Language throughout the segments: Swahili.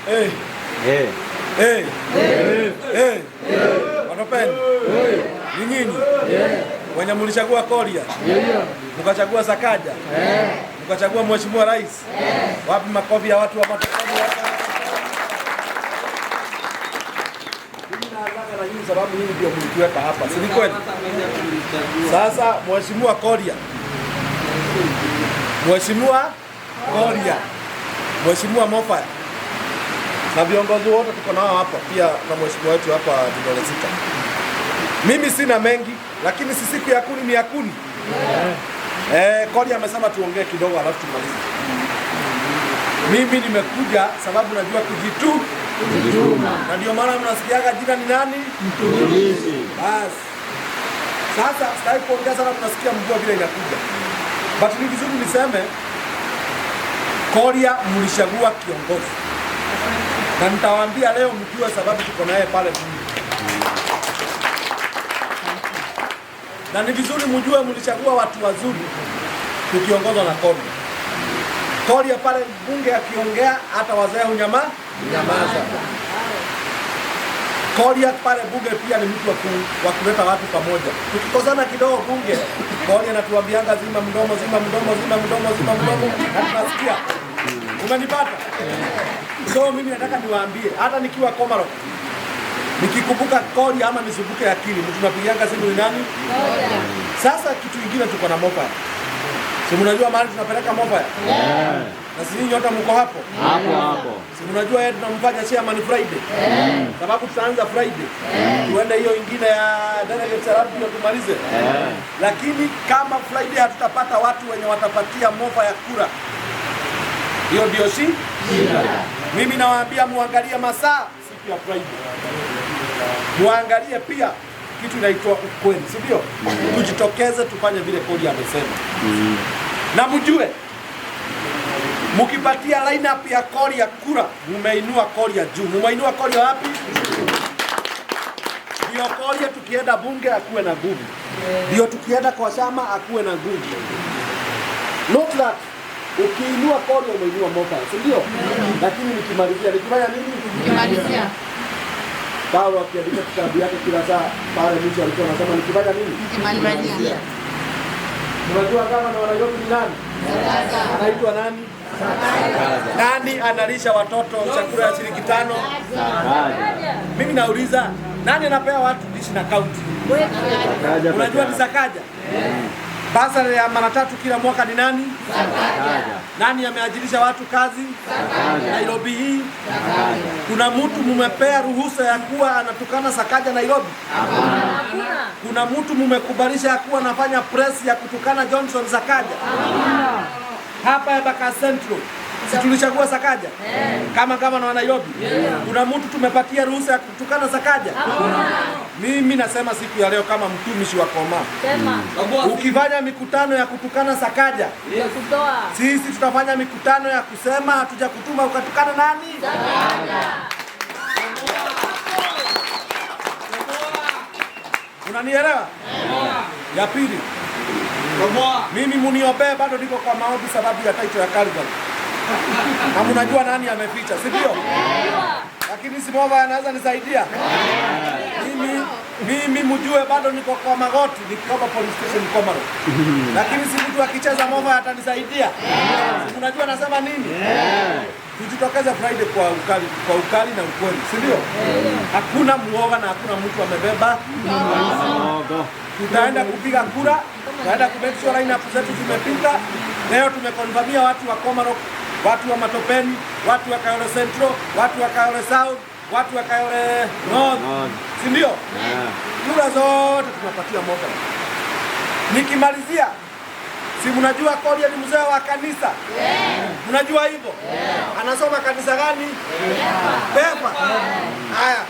Hey. Eh. Hey. Hey. Matopeni. Ni nyinyi wenye mlichagua Koria, mkachagua Sakaja, mkachagua Mheshimiwa Rais. Wapi makofi ya watu wa Matopeni hapa? Mimi naanzaga na nyinyi sababu nyinyi ndio mlituweka hapa, si ni kweli? Sasa Mheshimiwa Koria, Mheshimiwa Koria, Mheshimiwa Mofa na viongozi wote tuko nao hapa pia na mheshimiwa wetu hapa vidole sita. Mimi sina mengi, lakini si siku ya kuni ni ya kuni. Koria amesema tuongee kidogo alafu tumalize. Mimi nimekuja sababu najua Kujituma. na ndio maana mnasikiaga jina ni nani? Mtumishi. Basi sasa sitaki kuongea sana, mnasikia mvua vile inakuja, but ni vizuri niseme Koria mlichagua kiongozi, na nitawaambia leo mjue sababu tuko naye pale bunge, na ni vizuri mjue mlichagua watu wazuri tukiongozwa na Koria. Koria pale bunge akiongea hata wazee hunyama nyamaza. Koria pale bunge pia ni mtu wa kuleta watu pamoja. Tukikosana kidogo bunge, Koria anatuambianga zima mdomo, zima mdomo, zima mdomo, zima mdomo, na tunasikia. Umenipata? So mimi nataka niwaambie, hata nikiwa Komarok nikikumbuka Koria ama nisumbuke akili, mtu tunapigianga simu ni nani? Sasa kitu kingine tuko na Mofa. Si mnajua mahali tunapeleka Mofa? Na si nyinyi wote mko hapo? Hapo hapo. Si mnajua yeye tunamfanya chairman Friday. Sababu tutaanza Friday. Tuende hiyo ingine ya delegate salamu ndio tumalize. Lakini kama Friday hatutapata watu wenye watapatia Mofa ya kura, hiyo ndio shida. Mimi nawaambia muangalie masaa siku ya Friday. Muangalie pia kitu inaitwa ukweli, si ndio? Tujitokeze tufanye vile Koria amesema. Na mjue mkipatia lineup ya Koria kura, mumeinua Koria juu. Mumeinua Koria wapi? Ndio Koria tukienda bunge akuwe na nguvu, ndio tukienda kwa chama akuwe na nguvu. Not that ukiinua Koria umeinua Mofa, si ndio? Lakini nikimalizia nikifanya nini? Nikimalizia. Paulo akiandika kitabu yake kila saa pale mwisho alikuwa anasema nikifanya nini? Nikimalizia. Unajua kama na Nairobi ni nani? Anaitwa nani? Nani analisha watoto chakula ya shilingi 5? Sakaja. Mimi nauliza, nani anapea watu dishi na kaunti? Sakaja. Unajua ni Sakaja? Basari ya mara 3 kila mwaka ni nani? Sakaja. Nani ameajirisha watu kazi? Sakaja. Nairobi hii. Sakaja. Kuna mtu mumepea ruhusa ya kuwa anatukana Sakaja Nairobi? Kuna mtu mumekubalisha ya kuwa anafanya press ya kutukana Johnson Sakaja? Hapa Embakasi Central si tulichagua Sakaja kama gavana wa Nairobi? Kuna mtu tumepatia ruhusa ya kutukana Sakaja? Mimi nasema siku ya leo kama mtumishi wa Koma, ukifanya mikutano ya kutukana Sakaja, sisi tutafanya mikutano ya kusema hatujakutuma ukatukana nani? Sakaja. Unanielewa? Ya pili, mimi muniombee, bado niko kwa maombi sababu ya title ya Calvary. Na mnajua nani ameficha, si ndio? Lakini si Mofa anaweza nisaidia. Mimi mjue bado niko kwa magoti nikiomba police station Komarok. Lakini si mtu akicheza Mofa atanisaidia. Si mnajua nasema nini? Tujitokeze Friday kwa ukali na ukweli, si ndio? Hakuna muoga na hakuna mtu amebeba. Tutaenda kupiga kura, tutaenda ku make sure lineup zetu zimepita. Leo tumekonfirmia watu wa Komarok, watu wa Matopeni, watu wa Kayole Central, watu wa Kayole South, watu wa Kayole North, si ndio? Kura zote tunapatia Mofa. Nikimalizia, si mnajua Koria ni mzee wa kanisa? Mnajua hivyo? Anasoma kanisa gani? Pepa. Haya.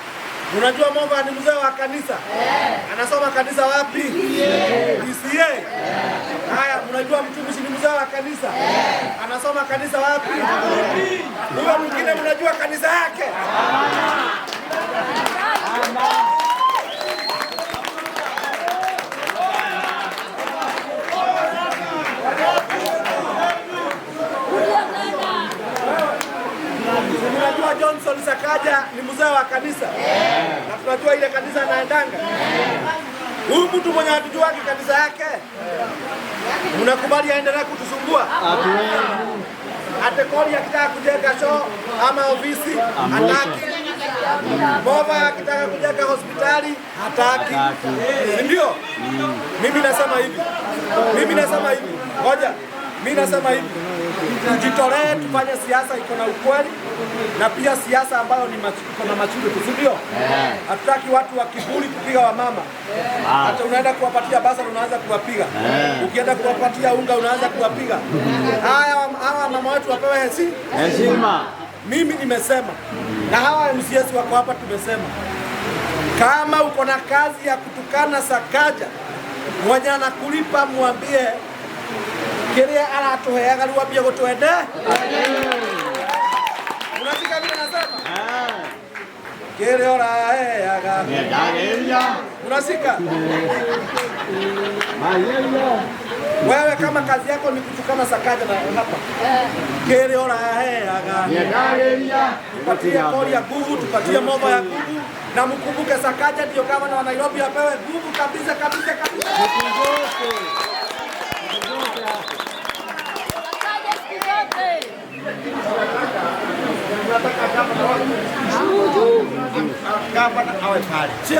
Unajua Mofa ni mzee wa kanisa? Anasoma kanisa wapi? PCA. Haya, mnajua mtumishi ni mzee wa kanisa? Anasoma kanisa wapi? Huyo mwingine mnajua kanisa yake? Unajua Johnson Sakaja ni mzee wa kanisa na tunajua ile kanisa anaendanga. Huyu mtu mwenye hatujuaki kanisa yake, mnakubali aendelee kutusumbua? Hatuwezi. Atekoli akitaka kujenga choo ama ofisi hataki. Bova akitaka kujenga hospitali hataki, Hataki. si ndio? Mimi nasema hivi, mimi nasema hivi, ngoja, mimi nasema hivi, tujitolee tufanye siasa iko na ukweli na pia siasa ambayo ni iko na maturity, si ndio? Hatutaki watu wa kiburi kupiga wamama. Hata unaenda kuwapatia basa unaanza kuwapiga, ukienda kuwapatia unga unaanza kuwapiga. Haya, hawa mama wetu wapewe heshima. Heshima. Mimi nimesema na hawa MCS wako hapa, tumesema kama uko na kazi ya kutukana Sakaja, mwenye anakulipa mwambie kiria aratuheaga riu ambie gutwende. Unashika vile nasema kiria uraheaga, Nyendageria. unashika Mayeria. wewe. Kama kazi yako ni kutukana Sakaja na hapa kiria uraheaga Nyendageria. tupatie kori ya nguvu, tupatie moba ya nguvu, na mkumbuke Sakaja ndio gavana wa Nairobi, apewe nguvu kabisa kabisa kabisa. Sakaja siku zote. Tunataka gavana awe pale.